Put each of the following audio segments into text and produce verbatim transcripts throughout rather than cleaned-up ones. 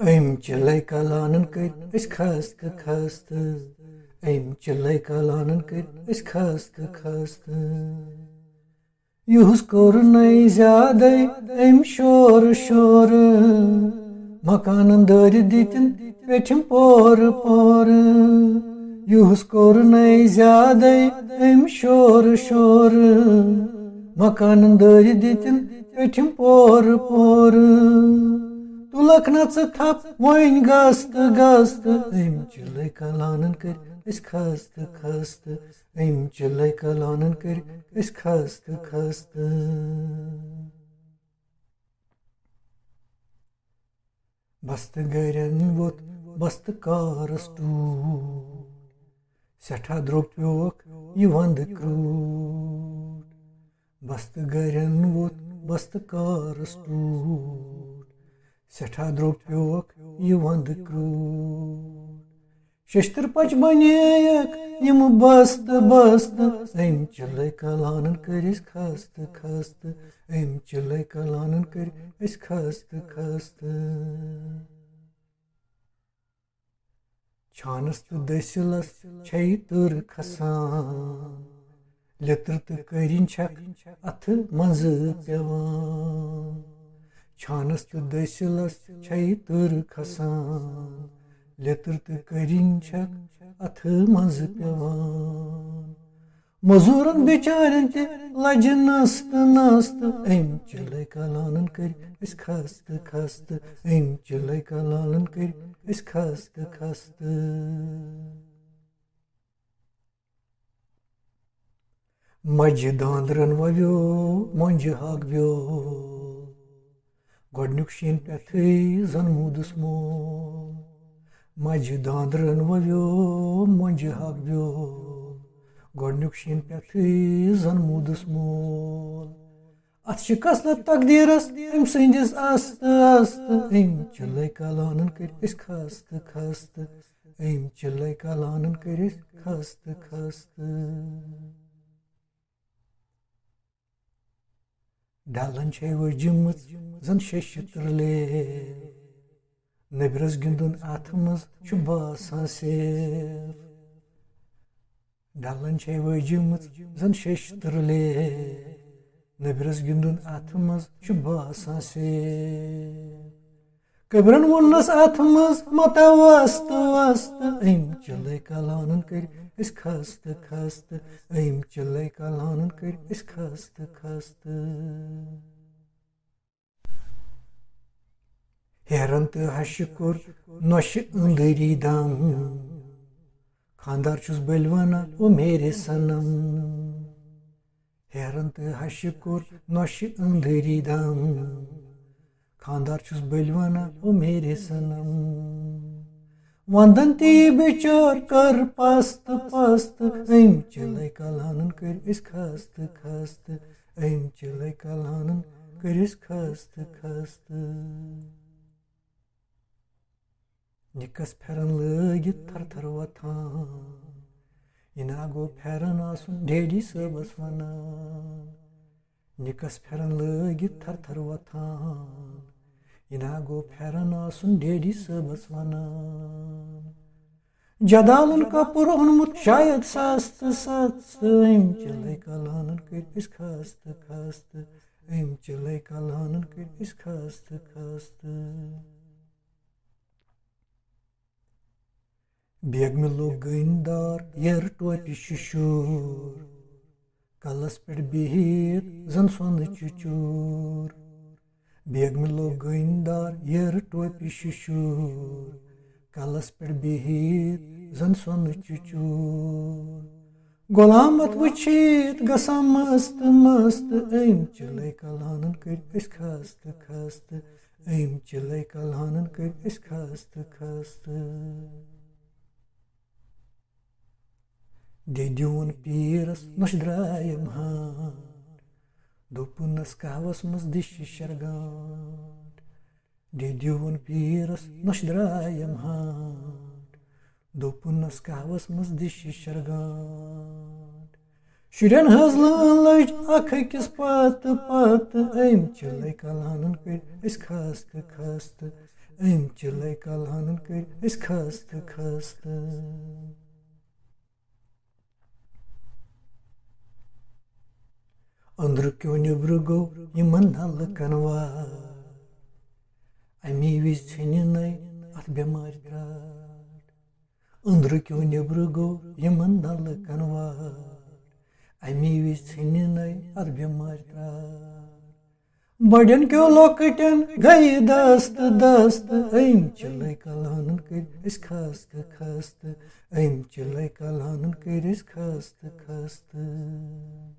أمۍ چِلَے کلانن کٔرۍ أسۍ خستہٕ خستہٕ۔ أمۍ چِلَے کلانن کٔرۍ أسۍ خستہٕ خستہٕ۔ یُہُس کوٚر نَے زیادَے أمۍ شورٕ شورٕ۔ مکانن دٲرِتھ دِتِن پیٚٹھِم پورٕ پورٕ۔ یُہُس کوٚر نَے زیادَے أمۍ شورٕ شورٕ۔ مکانن دٲرِتھ دِتِن پیٚٹھِم پورٕ پورٕ۔ تُلکھ نہ ژٕ تھپھ وۄنۍ گژھ تہٕ گژھ تہٕ۔ أمۍ چِلَے کلانن کٔرۍ أسۍ خستہٕ خستہٕ۔ أمۍ چِلَے کلانن کٔرۍ أسۍ خستہٕ خستہٕ۔ بستہٕ گرٮ۪ن ووٚتھ بستہٕ کارس ٹوٗٹھ۔ سٮ۪ٹھاہ درٛوگ پیوکھ یہِ وندٕ کرٛوٗٹھ۔ بستہٕ گرٮ۪ن ووٚتھ بستہٕ کارس ٹوٗٹھ۔ سٮ۪ٹھاہ درٛوگ پیوکھ یہِ وندٕ کرٛوٗٹھ۔ ششتٕر پچہِ بنییکھ یِم بستہٕ بستہٕ۔ أمۍ چِلَے کلانن کٔرۍ أسۍ خستہٕ خستہٕ۔ أمۍ چِلَے کلانن کٔرۍ أسۍ خستہٕ خستہٕ۔ چھانس تہٕ دٔسِلس چھے تۭر کھسان۔ لیٚتٕر تہٕ کٔرِنۍ چھکھ اتھٕ منٛزٕ پٮ۪وان۔ چھانس تہٕ دٔسِلس چھے تۭر کھسان۔ لیٚتٕر تہٕ کٔرِنۍ چھکھ اتھٕ منٛزٕ پٮ۪وان۔ مزوٗرن بِچارٮ۪ن تہِ لجہِ نستہٕ نستہٕ۔ أمۍ چِلَے کلانن کٔرۍ أسۍ خستہٕ خستہٕ۔ أمۍ چِلَے کلانن کٔرۍ أسۍ خستہٕ خستہٕ۔ مجہِ داندرن وویو مۄنجہِ ہاکھ بیول۔ گۄڈنیُک شیٖن پٮ۪تھٕے زن موٗدُس مول۔ مجہِ داندرن وویو مۄنجہِ ہاکھ بیول۔ گۄڈنیُک شیٖن پٮ۪تھٕے زن موٗدُس مول۔ اتھ شکست تقدیرس أمۍ سٕنٛدِس استہٕ استہٕ۔ أمۍ چِلَے کلانن کٔرۍ أسۍ خستہٕ خستہٕ۔ أمۍ چِلَے کلانن کٔرۍ أسۍ خستہٕ خستہٕ۔ ڈلن چھے ؤجمٕژ زن شیشہِ ترٛلے۔ نبرس گِنٛدُن اتھ منٛز چھُ باسان سیف۔ ڈلن چھے ؤجمٕژ زن شیشہِ ترٛلے۔ نبرس گِنٛدُن اتھ منٛز چھُ باسان سیف۔ کبرن ووٚننس اتھ منٛز متا وستہٕ وستہٕ۔ أمۍ چِلَے کلانن کٔرۍ أسۍ خستہٕ خستہٕ۔ أمۍ چِلَے کلانن کٔرۍ أسۍ خستہٕ خستہٕ۔ ہیرن تہٕ ہشہِ کوٚر نۄشہِ أنٛدٕری دم۔ خانٛدار چھُس بٔلۍ ونان، او میرے صنم۔ ہیرن تہٕ ہشہِ کوٚر نۄشہِ أنٛدٕری دم۔ خانٛدار چھُس بٔلۍ ونان، او میرے صنم۔ ونٛدن تہِ یہِ بِچٲر کٔر پست پست۔ أمۍ چِلَے کلانن کٔرۍ أسۍ خستہٕ خستہٕ۔ أمۍ چِلَے کلانن کٔرۍ أسۍ خستہٕ خستہٕ۔ نِکس پھٮ۪رن لٲگِتھ تھر تھر وۄتھان۔ یہِ نا گوٚو پھٮ۪رن آسُن ڈیڈی صٲبس ونان۔ نِکس پھٮ۪رن لٲگِتھ تھر تھر وۄتھان۔ یہِ نا گوٚو پھٮ۪رن آسُن ڈیڈی صٲبس ونان۔ جدالن کپُر اوٚنمُت شاید سستہٕ سستہٕ۔ أمۍ چِلَے کلانن کٔرۍ أسۍ خستہٕ خستہٕ۔ أمۍ چِلَے کلانن کٔرۍ أسۍ خستہٕ خستہٕ۔ بیگمہِ لوٚگ گٔنۍ دار یٔر ٹوپہِ شِشُر۔ کلس پٮ۪ٹھ بِہِتھ زن سۄنہٕ چُچُر۔ بیگمہِ لوٚگ گٔنۍ دار یٔر ٹوپہِ شِشُر۔ کلس پٮ۪ٹھ بِہِتھ زن سۄنہٕ چُچُر۔ غلامت وٕچھِتھ گژھان مست مست۔ أمۍ چِلَے کلانن کٔرۍ أسۍ خستہٕ خستہٕ۔ أمۍ چِلَے کلانن کٔرۍ أسۍ خستہٕ خستہٕ۔ دے دیوٗن پیٖرس نۄشہِ درٛایم ہانٛٹ۔ دوٚپُنس قہوس منٛز دِشہِ شرگانٛٹ۔ دے دیوٗن پیٖرس نۄشہِ درٛایم ہانٛٹ۔ دوٚپُنس قہوس منٛز دِشہِ شرگانٛٹ۔ شُرٮ۪ن ہٕنٛز لٲن لٔج اکھ أکِس پتہٕ پتہٕ۔ أمۍ چِلَے کلانن کٔرۍ أسۍ خستہٕ خستہٕ۔ أمۍ چِلَے کلہانن کٔرۍ أسۍ خستہٕ خستہٕ۔ أنٛدرٕ کیو نیٚبرٕ گوٚو یِمن نلکن وار، اَمی وِزِ ژھیٚنہِ نَے اَتھ بٮ۪مارِ ترٛاٹھ۔ أنٛدرٕ کیو نیٚبرٕ گوٚو یِمن نلکن وار، اَمی وِزِ ژھیٚنہِ نَے اَتھ بٮ۪مارِ ترٛاٹھ۔ بڑٮ۪ن کیو لۄکٹٮ۪ن گٔیہِ دست دست، أمۍ چِلَے کلہانن کٔرۍ أسۍ خستہٕ خستہٕ، أمۍ چِلَے کلہانن کٔرۍ أسۍ خستہٕ خستہٕ۔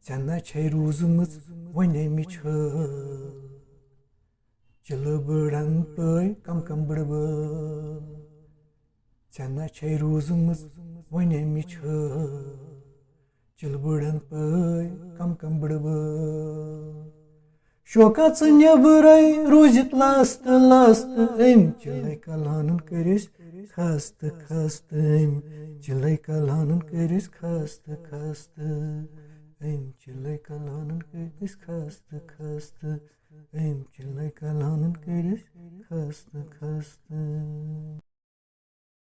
ژےٚ نہ چھے روٗزمٕژ وۄنۍ اَمِچ حٲل، چِلہٕ بٕڑن پٲے کم کم بٕڑبٲل۔ ژےٚ نہ چھے روٗزمٕژ وۄنۍ اَمِچ حٲل، چِلہٕ بٕڑن پٲے کم کم بٕڑبٲل۔ شوقا ژٕ نیٚبرَے روٗزِتھ لستہٕ لستہٕ، أمۍ چِلَے کلہانن کٔرۍ أسۍ خستہٕ خستہٕ، أمۍ چِلَے کلہانن کٔرۍ أسۍ خستہٕ خستہٕ، أمۍ چِلَے کلہانن کٔرۍ أسۍ خستہٕ خستہٕ، أمۍ چِلَے کلہانن کٔرۍ أسۍ خستہٕ خستہٕ۔